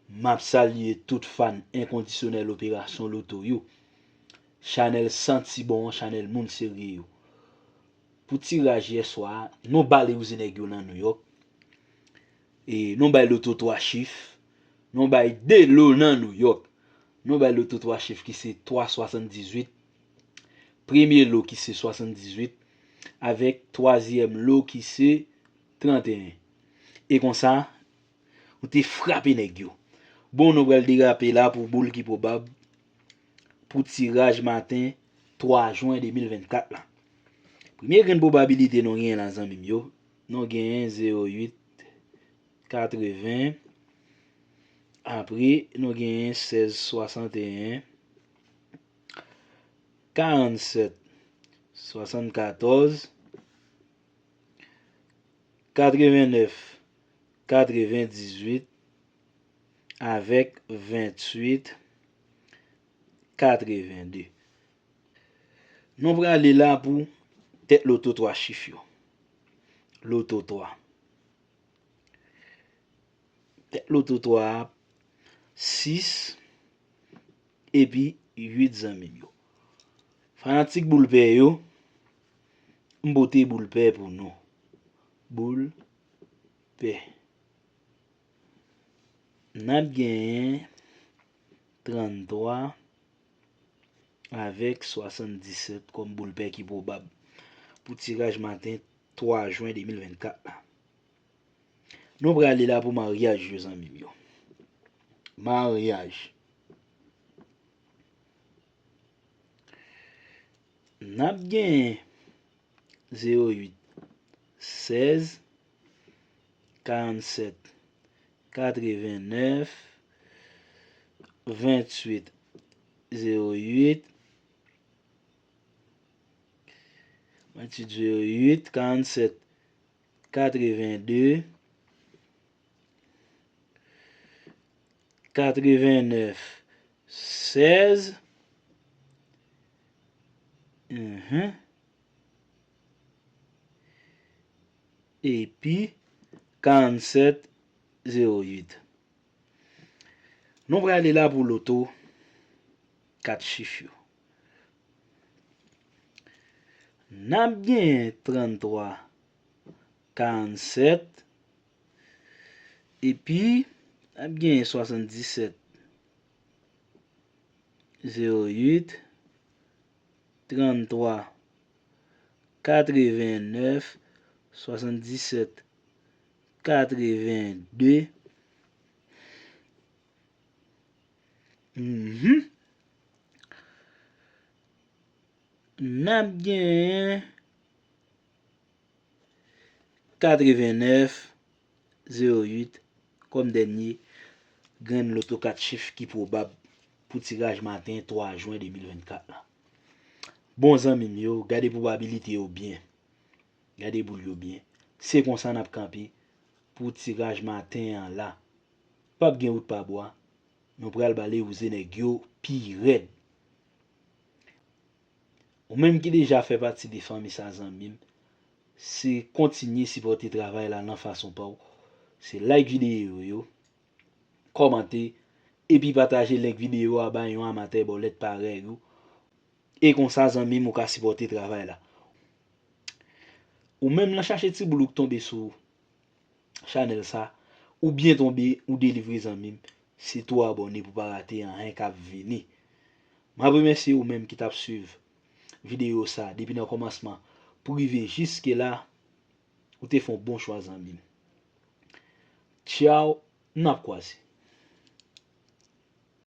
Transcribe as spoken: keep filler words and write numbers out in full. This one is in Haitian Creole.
M ap salye tout fan enkondisyonèl Operasyon Loto yo. Chanèl santi bon, chanèl moun serye yo. Pou tiraj yè swa a, nou bale wouze nèg yo nan Nouyòk. E nou bay loto twa chif. Nou bay de lo nan Nouyòk. Nou bay loto twa chif ki se twa swasanndizuit. Premye lo ki se swasanndizuit. Avèk twazyèm lo ki se tranteyen. E konsa, ou te frape nèg yo. Bon, nou pral derape la pou boul ki pwobab pou tiraj maten twa jen de mil vennkat la. Premye grenn pwobabilite nou genyen la, zanmi m yo, nou genyen zewo uit, katreven, apre nou genyen sèz, swasanteyen, karannsèt, swasannkatòz, katrevennèf, katrevendizuit, avèk venntuit, katrevende. Nou prale la pou tèt loto twa chif yo. Loto twa. Tèt loto twa a, sis epi uit, zanmi m yo. Fanatik boul pè yo, m pote boul pè pou nou. Boul pè. N ap genyen tranntwa avèk swasanndisèt kòm boul pè ki pwobab pou tiraj maten twa jen de mil vennkat la. Nou prale la pou maryaj yo, zanmi m yo. Maryaj. N ap genyen zewo uit, sèz, karannsèt, katrevennèf, venntuit, zewo uit, venntuit, zewo uit, karannsèt, katrevende, katrevennèf, sèz, mhm, epi karannsèt, zewo uit. Nou prale la pou loto kat chif yo. N ap genyen tranntwa, karannsèt, epi n ap genyen swasanndisèt, zewo uit, tranntwa, katrevennèf, swasanndisèt, katrevende. Mhm. N ap genyen katrevennèf, zewo uit kòm dènye grenn loto kat chif ki pwobab pou tiraj maten twa jen de mil vennkat la. Bon, zanmi m yo, gade pwobabilite yo byen. Gade boul yo byen. Se konsa n ap kanpe pou tiraj maten an la. P ap gen wout pa bwa. Nou pral bale wouze nèg yo pi rèd. Ou menm ki deja fè pati de fanmi sa, zanmi m, se kontinye sipòte travay la nan fason pa w. Se like videyo yo, kòmante, epi pataje link videyo a bay yon amatè bòlèt parèy ou. E konsa, zanmi m, ou ka sipòte travay la. Ou menm lan chache ti boul ou k tonbe sou chanèl sa, ou byen tonbe, ou delivre, zanmi m. Se tou abòne pou pa rate anyen k ap vini. M ap remèsye ou menm ki t ap swiv videyo sa depi nan kòmansman pou rive jiske la. Ou te fè yon bon chwa, zanmi m. Tchaw, n ap kwaze.